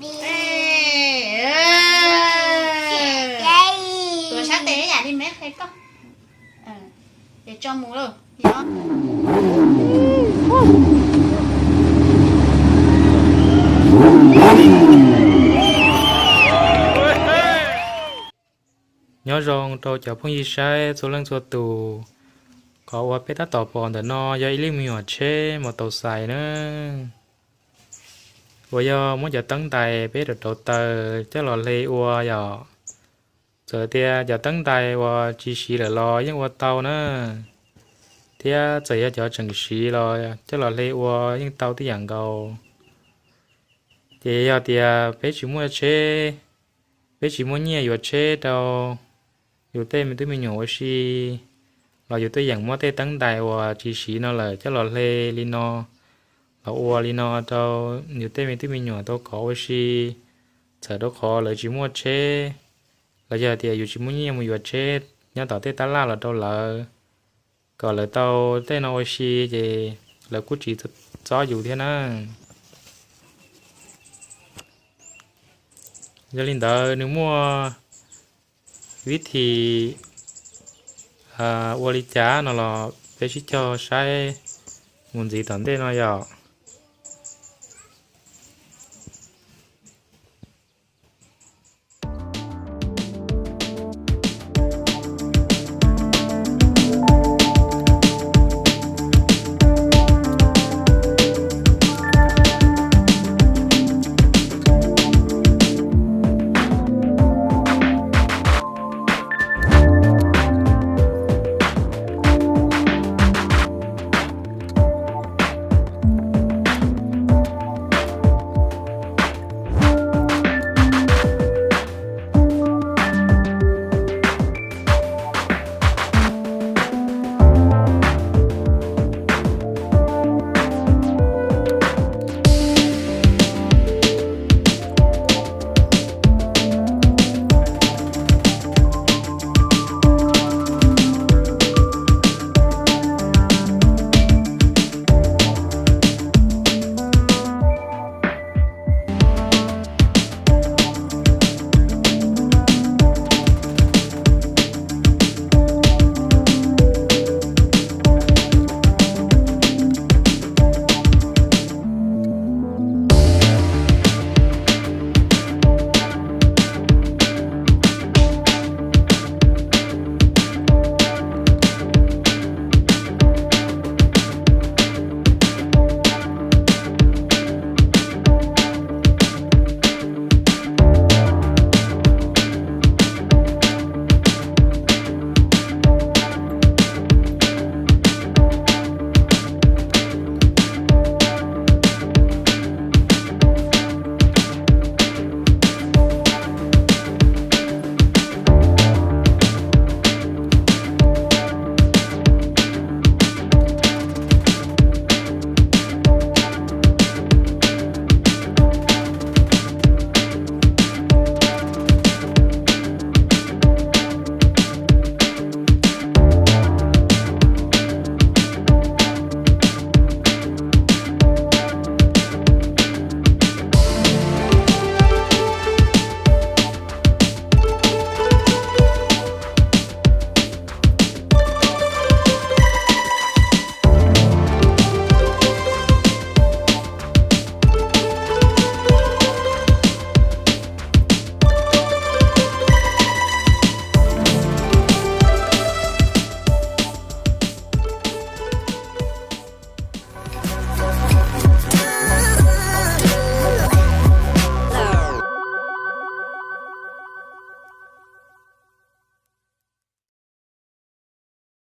Tuav sab tes ib yam li meb qhia koj. Ces tso mus lawm. Nyob zoo rau cov phooj ywg saib txhua leej txhua tus. Qhov uas peb tab tom pom ntawm no yog ib lub me nyuam tsheb mos taus xais na, uas yog muab cov teeb ntais peb rauv rauv taws coj los hle ua yom. Txawm tias cov teeb ntais uas tsis siv lawm los yeej ua tau na, thiab txawm yog cov tseem siv los coj los hle ua yeej tau tib yam nkaus. Ces yog tias peb tsis muaj tsheb, peb tsis muaj nyiaj yuav tsheb rau yus tej me tub me nyuam ua si, los yus tuaj yeem muab tej teeb ntais uas tsis siv no lawm coj los hle li no, los ua li no rau yus tej me tub me nyuam tau kov ua si. Txawm rau qhov lawv tsis muaj tsheb, los yog tias yus tsis muaj nyiaj mus yuav tsheb nyob tom tej tab laj los rau lawv, kom lawv tau tej no ua si, ces lawv kuj tsis txob yus thiab na. Yog li ntawd nws muaj vib thim ua li cas no los peb sib cog saib mus ntxiv tom ntej no yom.